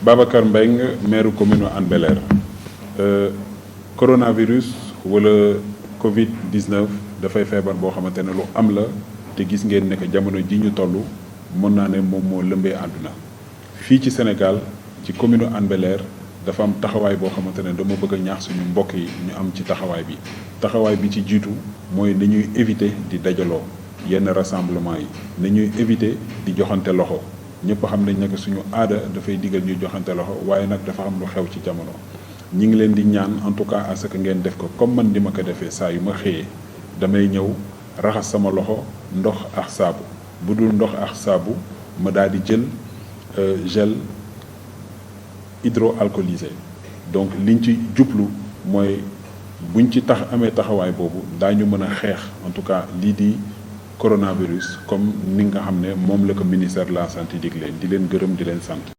Babacar Mbengue maire commune Hann Bel-Air coronavirus wala Covid 19 dafay feebar boo xamante ne lu am la te gis ngeen ne que jamono ji ñu toll mën naa ne moom moo lëmbee àdduna fii ci Sénégal ci commune Hann Bel-Air dafa am taxawaay boo xamante ne dama bëgg a ñaax suñu mbokk yi ñu am ci taxawaay bi ci jiitu mooy nañuy éviter di dajaloo yenn rassemblement yi nañuy éviter di joxante loxo ñëpp xam nañ ne que suñu aada dafay digal ñuy joxante loxo waaye nag dafa am lu xew ci jamono ñi ngi leen di ñaan en tout cas à ce que ngeen def ko comme man ni ma ko defee saa yu ma xëyee damay ñëw raxas sama loxo ndox ak saabu bu dul ndox ak saabu ma daal di jël gel hydroalcoolisé donc liñ ci jublu mooy buñ ci amee taxawaay boobu daañu mën a xeex en tout cas lii di coronavirus comme ni nga xam ne moom la ko ministère de la santé digle di leen gërëm di leen sant.